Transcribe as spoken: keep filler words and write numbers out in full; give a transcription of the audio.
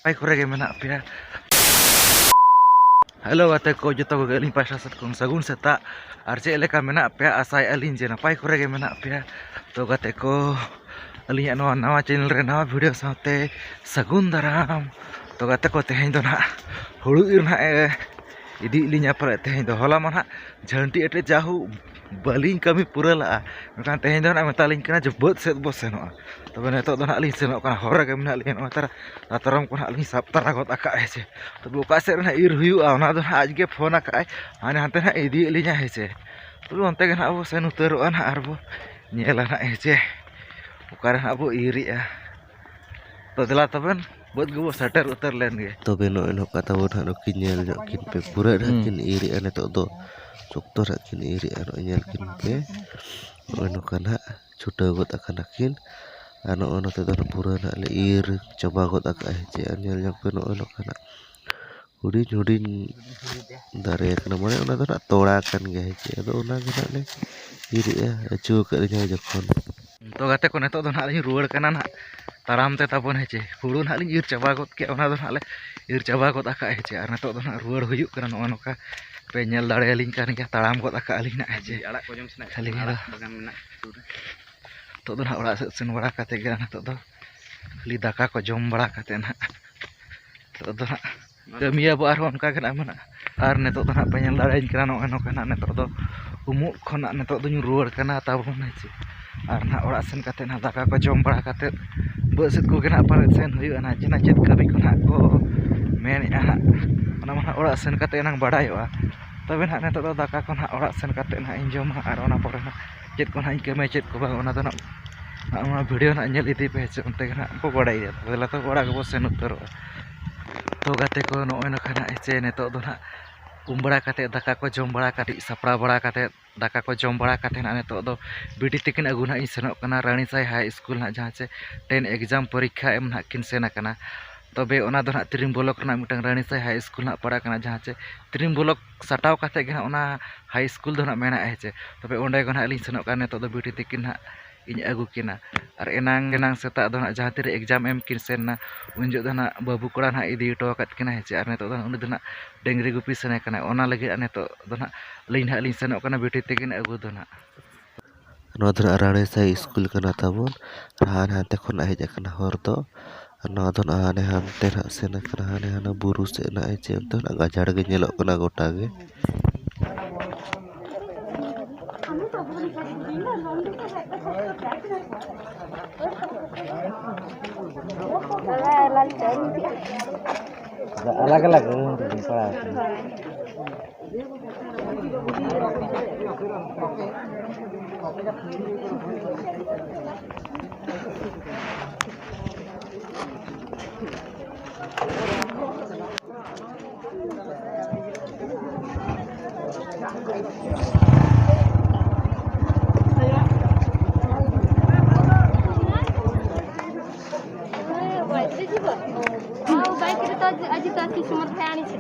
ᱱᱟᱯᱟᱭ ᱠᱚᱨᱮ ᱜᱮ ᱢᱮᱱᱟᱜ ᱯᱮᱭᱟ? ᱦᱮᱞᱳ ᱜᱟᱛᱮ ᱠᱚ, ᱡᱚᱛᱚ ᱠᱚᱜᱮ ᱟᱹᱞᱤᱧ ᱯᱟᱦᱴᱟ ᱥᱮᱫ ᱠᱷᱚᱱ ᱥᱟᱹᱜᱩᱱ ᱥᱮᱛᱟᱜ᱾ ᱟᱨ ᱪᱮᱫ ᱞᱮᱠᱟ ᱢᱮᱱᱟᱜ ᱯᱮᱭᱟ? ᱟᱥᱟᱭᱮᱫᱼᱟ ᱞᱤᱧ ᱡᱮ ᱱᱟᱯᱟᱭ ᱠᱚᱨᱮ ᱜᱮ ᱢᱮᱱᱟᱜ ᱯᱮᱭᱟ᱾ ᱛᱚ ᱜᱟᱛᱮ ᱠᱚ, ᱟᱹᱞᱤᱧᱟᱜ ᱱᱚᱣᱟ ᱱᱟᱣᱟ ᱪᱮᱱᱮᱞ ᱨᱮ ᱱᱟᱣᱟ ᱵᱷᱤᱰᱤᱭᱳ ᱥᱟᱶᱛᱮ ᱥᱟᱹᱜᱩᱱ ᱫᱟᱨᱟᱢ᱾ ᱛᱚ ᱜᱟᱛᱮ ᱠᱚ, ᱛᱮᱦᱮᱧ ᱫᱚ ᱱᱟᱦᱟᱜ ᱦᱩᱲᱩ ᱤᱨ ᱱᱟᱦᱟᱜ ᱮ ᱤᱫᱤᱭᱮᱫ ᱞᱤᱧᱟ ᱯᱟᱞᱮ ᱛᱮᱦᱮᱧ ᱫᱚ᱾ ᱦᱚᱞᱟ ᱢᱟ ᱱᱟᱦᱟᱜ ᱡᱷᱟᱹᱱᱴᱤ ᱮᱴᱮᱫ ᱡᱟᱦᱩ ᱵᱟᱹᱞᱤᱧ ᱠᱟᱹᱢᱤ ᱯᱩᱨᱟᱹ ᱞᱟᱜᱼᱟ, ᱢᱮᱱᱠᱷᱟᱱ ᱛᱮᱦᱮᱧ ᱫᱚ ᱱᱟᱦᱟᱜ ᱢᱮᱛᱟᱞᱤᱧ ᱠᱟᱱᱟ ᱡᱮ ᱵᱟᱹᱫᱽ ᱥᱮᱫ ᱵᱚ ᱥᱮᱱᱚᱜᱼᱟ᱾ ᱛᱚᱵᱮ ᱱᱤᱛᱚᱜ ᱫᱚ ᱱᱟᱦᱟᱜ ᱞᱤᱧ ᱥᱮᱱᱚᱜ ᱠᱟᱱᱟ, ᱦᱚᱨ ᱨᱮᱜᱮ ᱢᱮᱱᱟᱜ ᱞᱤᱧᱟ᱾ ᱱᱚᱜᱼᱚᱭ ᱛᱟᱨᱟ ᱫᱟᱛᱨᱚᱢ ᱠᱚ ᱱᱟᱦᱟᱜ ᱞᱤᱧ ᱥᱟᱵ ᱛᱟᱨᱟ ᱜᱚᱫ ᱟᱠᱟᱫᱼᱟ, ᱦᱮᱸ ᱥᱮ᱾ ᱛᱚᱵᱮ ᱚᱠᱟ ᱥᱮᱫ ᱨᱮ ᱱᱟᱦᱟᱜ ᱤᱨ ᱦᱩᱭᱩᱜᱼᱟ, ᱚᱱᱟ ᱫᱚ ᱱᱟᱦᱟᱜ ᱟᱡ ᱜᱮ ᱯᱷᱳᱱ ᱟᱠᱟᱫᱼᱟᱭ, ᱦᱟᱱᱮ ᱦᱟᱱᱛᱮ ᱱᱟᱦᱟᱜ ᱤᱫᱤᱭᱮᱫ ᱞᱤᱧᱟ, ᱦᱮᱸ ᱥᱮ᱾ ᱛᱚᱵᱮ ᱚᱱᱛᱮ ᱜᱮ ᱱᱟᱦᱟᱜ ᱵᱚ ᱥᱮᱱ ᱩᱛᱟᱹᱨᱚᱜᱼᱟ ᱱᱟᱦᱟᱜ ᱟᱨ ᱵᱚ ᱧᱮᱞᱟ ᱱᱟᱦᱟᱜ, ᱦᱮᱸ ᱥᱮ, ᱚᱠᱟᱨᱮ ᱱᱟᱦᱟᱜ ᱵᱚ ᱤᱨᱮᱜᱼᱟ᱾ ᱛᱚ ᱫᱮᱞᱟ ᱛᱚᱵᱮᱱ, ᱵᱟᱹᱫᱽ ᱜᱮᱵᱚ ᱥᱮᱴᱮᱨ ᱩᱛᱟᱹᱨ ᱞᱮᱱ ᱜᱮ᱾ ᱛᱚᱵᱮ ᱱᱚᱜᱼᱚᱭ ᱱᱚᱝᱠᱟ ᱛᱟᱵᱚ ᱱᱟᱦᱟᱜ ᱱᱩᱠᱤᱱ ᱧᱮᱞ ᱧᱚᱜ ᱠᱤᱱ ᱯᱮ, ᱯᱩᱨᱟᱹ ᱱᱟᱦᱟᱜ ᱦᱩᱸ᱾ ᱠᱤᱱ ᱤᱨᱮᱜᱼᱟ ᱱᱤᱛᱚᱜ ᱫᱚ, ᱥᱚᱠᱛᱚ ᱱᱟᱦᱟᱜ ᱠᱤᱱ ᱤᱨᱮᱜᱼᱟ᱾ ᱱᱚᱜᱼᱚᱭ ᱧᱮᱞ ᱠᱤᱱ ᱯᱮ, ᱱᱚᱜᱼᱚᱭ ᱱᱚᱝᱠᱟ ᱱᱟᱦᱟᱜ ᱪᱷᱩᱴᱟᱹᱣ ᱜᱚᱫ ᱟᱠᱟᱱᱟ ᱠᱤᱱ᱾ ᱟᱨ ᱱᱚᱜᱼᱚᱭ ᱱᱚᱛᱮ ᱫᱚ ᱱᱟᱦᱟᱜ ᱯᱩᱨᱟᱹ ᱱᱟᱦᱟᱜ ᱞᱮ ᱤᱨ ᱪᱟᱵᱟ ᱜᱚᱫ ᱟᱠᱟᱫᱼᱟ, ᱦᱮᱸ ᱪᱮ᱾ ᱟᱨ ᱧᱮᱞ ᱧᱚᱜ ᱯᱮ, ᱱᱚᱜᱼᱚᱭ ᱱᱚᱝᱠᱟ ᱱᱟᱦᱟᱜ ᱦᱩᱰᱤᱧ ᱦᱩᱰᱤᱧ ᱫᱟᱨᱮ ᱠᱟᱱᱟ, ᱢᱟᱱᱮ ᱚᱱᱟ ᱫᱚ ᱱᱟᱦᱟᱜ ᱛᱚᱲᱟ ᱠᱟᱱ ᱜᱮᱭᱟ, ᱦᱮᱸ ᱪᱮ᱾ ᱟᱫᱚ ᱚᱱᱟ ᱜᱮ ᱱᱟᱦᱟᱜ ᱞᱮ ᱤᱨᱮᱜᱼᱟ, ᱟᱹᱪᱩ ᱟᱠᱟᱫ ᱞᱤᱧᱟ ᱡᱚᱠᱷᱚᱱ᱾ ᱛᱚ ᱜᱟᱛᱮ ᱠᱚ, ᱱᱤᱛᱚᱜ ᱫᱚ ᱱᱟᱦᱟᱜ ᱞᱤᱧ ᱨᱩᱣᱟᱹᱲ ᱠᱟᱱᱟ ᱱᱟᱦᱟᱜ ᱛᱟᱲᱟᱢ ᱛᱮ ᱛᱟᱵᱚᱱ, ᱦᱮᱸ ᱪᱮ᱾ ᱦᱩᱲᱩ ᱱᱟᱦᱟᱜ ᱞᱤᱧ ᱤᱨ ᱪᱟᱵᱟ ᱜᱚᱫ ᱠᱮᱫᱼᱟ, ᱚᱱᱟ ᱫᱚ ᱱᱟᱦᱟᱜ ᱞᱮ ᱤᱨ ᱪᱟᱵᱟ ᱜᱚᱫ ᱟᱠᱟᱫᱼᱟ, ᱦᱮᱸ ᱪᱮ᱾ ᱟᱨ ᱱᱤᱛᱚᱜ ᱫᱚ ᱱᱟᱦᱟᱜ ᱨᱩᱣᱟᱹᱲ ᱦᱩᱭᱩᱜ ᱠᱟᱱᱟ᱾ ᱱᱚᱜᱼᱚ ᱱᱚᱝᱠᱟ ᱯᱮ ᱧᱮᱞ ᱫᱟᱲᱮᱭᱟᱞᱤᱧ ᱠᱟᱱ ᱜᱮᱭᱟ, ᱛᱟᱲᱟᱢ ᱜᱚᱫ ᱟᱠᱟᱫᱼᱟ ᱞᱤᱧ ᱱᱟᱦᱟᱜ, ᱦᱮᱸ ᱪᱮ᱾ ᱟᱲᱟᱜ ᱠᱚ ᱡᱚᱢ ᱥᱟᱱᱟᱭᱮᱫ ᱠᱷᱟᱹᱞᱤ ᱠᱟᱱᱟ, ᱫᱚ᱾ ᱟᱲᱟᱜ ᱵᱟᱜᱟᱱ ᱢᱮᱱᱟᱜ ᱥᱩᱨ ᱨᱮ᱾ ᱱᱤᱛᱚᱜ ᱫᱚ ᱱᱟᱦᱟᱜ ᱚᱲᱟᱜ ᱥᱮᱫ ᱥᱮᱱ ᱵᱟᱲᱟ ᱠᱟᱛᱮ ᱜᱮ ᱱᱤᱛᱚᱜ ᱫᱚ ᱠᱷᱟᱹᱞᱤ ᱫᱟᱠᱟ ᱠᱚ ᱡᱚᱢ ᱵᱟᱲᱟ ᱠᱟᱛᱮ ᱱᱟᱦᱟᱜ ᱱᱤᱛᱚᱜ ᱫᱚ ᱱᱟᱦᱟᱜ ᱠᱟᱹᱢᱤᱭᱟᱵᱚ ᱟᱨᱦᱚᱸ ᱚᱱᱠᱟ ᱜᱮ ᱱᱟᱦᱟᱜ ᱢᱮᱱᱟᱜᱼᱟ᱾ ᱟᱨ ᱱᱤᱛᱚᱜ ᱫᱚ ᱱᱟᱦᱟᱜ ᱯᱮ ᱧᱮᱞ ᱫᱟᱲᱮᱭᱟᱹᱧ ᱠᱟᱱᱟ, ᱱᱚᱜᱼᱚᱭ ᱱᱚᱝᱠᱟ ᱱᱟᱦᱟᱜ ᱱᱤᱛᱚᱜ ᱫᱚ ᱩᱢᱩᱜ ᱠᱷᱚᱱᱟᱜ ᱱᱤᱛᱚᱜ ᱫᱚᱧ ᱨᱩᱣᱟᱹᱲ ᱠᱟᱱᱟ ᱛᱟᱵᱚᱱ, ᱦᱮᱸ ᱪᱮ᱾ ᱟᱨ ᱱᱟᱦᱟᱜ ᱚᱲᱟᱜ ᱥᱮᱱ ᱠᱟᱛᱮ ᱱᱟᱦᱟᱜ ᱫᱟᱠᱟ ᱠᱚ ᱡᱚᱢ ᱵᱟᱲᱟ ᱠᱟᱛᱮ ᱵᱟᱹᱫᱽ ᱥᱮᱫ ᱠᱚᱜᱮ ᱱᱟᱦᱟᱜ ᱯᱟᱞᱮᱫ ᱥᱮᱱ ᱦᱩᱭᱩᱜᱼᱟ ᱱᱟᱦᱟᱜ, ᱡᱮ ᱱᱟᱦᱟᱜ ᱪᱮᱫ ᱠᱟᱹᱢᱤ ᱠᱚ ᱱᱟᱦᱟᱜ ᱠᱚ ᱢᱮᱱᱮᱫᱼᱟ ᱱᱟᱦᱟᱜ, ᱚᱱᱟ ᱢᱟ ᱱᱟᱦᱟᱜ ᱚᱲᱟᱜ ᱥᱮᱱ ᱠᱟᱛᱮ ᱮᱱᱟᱝ ᱵᱟᱰᱟᱭᱚᱜᱼᱟ᱾ ᱛᱚᱵᱮ ᱱᱟᱦᱟᱜ ᱱᱤᱛᱚᱜ ᱫᱚ ᱫᱟᱠᱟ ᱠᱚ ᱱᱟᱦᱟᱜ ᱚᱲᱟᱜ ᱥᱮᱱ ᱠᱟᱛᱮ ᱱᱟᱦᱟᱜ ᱤᱧ ᱡᱚᱢᱟ, ᱟᱨ ᱚᱱᱟ ᱯᱚᱨᱮ ᱱᱟᱦᱟᱜ ᱪᱮᱫ ᱠᱚ ᱱᱟᱦᱟᱜ ᱤᱧ ᱠᱟᱹᱢᱤᱭᱟ, ᱪᱮᱫ ᱠᱚ ᱵᱟᱝ, ᱚᱱᱟ ᱫᱚ ᱱᱟᱦᱟᱜ ᱱᱚᱣᱟ ᱵᱷᱤᱰᱤᱭᱳ ᱱᱟᱦᱟᱜ ᱧᱮᱞ ᱤᱫᱤ ᱯᱮ, ᱦᱮᱸ ᱪᱮ, ᱚᱱᱛᱮ ᱜᱮ ᱱᱟᱦᱟᱜ ᱵᱚ ᱵᱟᱰᱟᱭ ᱤᱫᱤᱭᱟ᱾ ᱛᱚᱵᱮ ᱫᱮᱞᱟ ᱛᱚ ᱚᱲᱟᱜ ᱜᱮᱵᱚ ᱥᱮᱱ ᱩᱛᱟᱹᱨᱚᱜᱼᱟ᱾ ᱛᱚ ᱜᱟᱛᱮ ᱠᱚ, ᱱᱚᱜᱼᱚᱭ ᱱᱚᱝᱠᱟ ᱱᱟᱦᱟᱜ, ᱦᱮᱸ ᱪᱮ, ᱱᱤᱛᱚᱜ ᱫᱚ ᱱᱟᱦᱟᱜ ᱩᱢ ᱵᱟᱲᱟ ᱠᱟᱛᱮ, ᱫᱟᱠᱟ ᱠᱚ ᱡᱚᱢ ᱵᱟᱲᱟ, ᱠᱟᱹᱴᱤᱡ ᱥᱟᱯᱲᱟᱣ ᱵᱟᱲᱟ ᱠᱟᱛᱮ, ᱫᱟᱠᱟ ᱠᱚ ᱡᱚᱢ ᱵᱟᱲᱟ ᱠᱟᱛᱮ ᱱᱟᱦᱟᱜ ᱱᱤᱛᱚᱜ ᱫᱚ ᱵᱤᱴᱤ ᱛᱤᱠᱤᱱ ᱟᱹᱜᱩ ᱱᱟᱦᱟᱜ ᱤᱧ ᱥᱮᱱᱚᱜ ᱠᱟᱱᱟ ᱨᱟᱱᱤᱥᱟᱭ ᱦᱟᱭ ᱥᱠᱩᱞ ᱱᱟᱦᱟᱜ, ᱡᱟᱦᱟᱸ ᱪᱮ ᱴᱮᱱ ᱮᱠᱡᱟᱢ ᱯᱚᱨᱤᱠᱠᱷᱟ ᱮᱢ ᱱᱟᱦᱟᱜ ᱠᱤᱱ ᱥᱮᱱ ᱟᱠᱟᱱᱟ᱾ ᱛᱚᱵᱮ ᱚᱱᱟ ᱫᱚ ᱱᱟᱦᱟᱜ ᱛᱨᱤᱢ ᱵᱞᱚᱠ ᱨᱮᱱᱟᱜ ᱢᱤᱫᱴᱟᱝ ᱨᱟᱱᱤᱥᱟᱭ ᱦᱟᱭ ᱥᱠᱩᱞ ᱱᱟᱦᱟᱜ ᱯᱟᱲᱟᱜ ᱠᱟᱱᱟ, ᱡᱟᱦᱟᱸ ᱪᱮ ᱛᱨᱤᱢ ᱵᱞᱚᱠ ᱥᱟᱴᱟᱣ ᱠᱟᱛᱮ ᱜᱮ ᱱᱟᱦᱟᱜ ᱚᱱᱟ ᱦᱟᱭ ᱥᱠᱩᱞ ᱫᱚ ᱱᱟᱦᱟᱜ ᱢᱮᱱᱟᱜᱼᱟ, ᱦᱮᱸ ᱪᱮ᱾ ᱛᱚᱵᱮ ᱚᱸᱰᱮ ᱜᱮ ᱱᱟᱦᱟᱜ ᱞᱤᱧ ᱥᱮᱱᱚᱜ ᱠᱟᱱᱟ ᱱᱤᱛᱚᱜ ᱫᱚ ᱵᱤᱴᱤ ᱛᱤᱠᱤᱱ ᱱᱟᱦᱟᱜ ᱤᱧ ᱟᱹᱜᱩ ᱠᱤᱱᱟ᱾ ᱟᱨ ᱮᱱᱟᱝ ᱮᱱᱟᱝ ᱥᱮᱛᱟᱜ ᱫᱚ ᱱᱟᱦᱟᱜ ᱡᱟᱦᱟᱸ ᱛᱤᱨᱮ ᱮᱠᱡᱟᱢ ᱮᱢ ᱠᱤᱱ ᱥᱮᱱ ᱮᱱᱟ, ᱩᱱ ᱡᱚᱦᱚᱜ ᱫᱚ ᱱᱟᱦᱟᱜ ᱵᱟᱹᱵᱩ ᱠᱚᱲᱟ ᱱᱟᱦᱟᱜ ᱤᱫᱤ ᱦᱚᱴᱚ ᱟᱠᱟᱫ ᱠᱤᱱᱟ, ᱦᱮᱸ ᱪᱮ? ᱟᱨ ᱱᱤᱛᱚᱜ ᱫᱚ ᱱᱟᱦᱟᱜ ᱩᱱᱤ ᱫᱚ ᱱᱟᱦᱟᱜ ᱰᱟᱹᱝᱨᱤ ᱜᱩᱯᱤ ᱥᱮᱱ ᱟᱠᱟᱱᱟᱭ᱾ ᱚᱱᱟ ᱞᱟᱹᱜᱤᱫ ᱟᱨ ᱱᱤᱛᱚᱜ ᱫᱚ ᱱᱟᱦᱟᱜ ᱟᱹᱞᱤᱧ ᱱᱟᱦᱟᱜ ᱞᱤᱧ ᱥᱮᱱᱚᱜ ᱠᱟᱱᱟ ᱵᱤᱴᱤ ᱛᱟᱹᱠᱤᱱ ᱟᱹᱜᱩ ᱫᱚ ᱱᱟᱦᱟᱜ᱾ ᱱᱚᱣᱟ ᱫᱚ ᱱᱟᱦᱟᱜ ᱨᱟᱲᱮᱥᱟᱭ ᱥᱠᱩᱞ ᱠᱟᱱᱟ ᱛᱟᱵᱚᱱ᱾ ᱟᱨ ᱦᱟᱱᱮ ᱦᱟᱱᱛᱮ ᱠᱷᱚᱱᱟᱜ ᱦᱮᱡ ᱟᱠᱟᱱᱟ ᱦᱚᱨ ᱫᱚ᱾ ᱟᱨ ᱱᱚᱣᱟ ᱫᱚ ᱱᱟᱦᱟᱜ ᱦᱟᱱᱮ ᱦᱟᱱᱛᱮ ᱱᱟᱦᱟᱜ ᱥᱮᱱ ᱟᱠᱟᱱᱟ, ᱦᱟᱱᱮ ᱦᱟᱱᱟ ᱵᱩᱨᱩ ᱥᱮᱫ ᱱᱟᱦᱟᱜ, ᱦᱮᱸ ᱪᱮ? ᱚᱱᱛᱮ ᱱᱟᱦᱟᱜ ᱜᱟᱡᱟᱲ ᱜᱮ ᱧᱮᱞᱚᱜ ᱠᱟᱱᱟ ᱜᱚᱴᱟ ᱜᱮ᱾ अलग अलग रूम पे पड़ा है। ଆଉ ବାଇକ୍ରେ ତ ଆଜି, ଆଜି ତ ଆସି ସୁମର ଭାଇ ଆଣିଛି।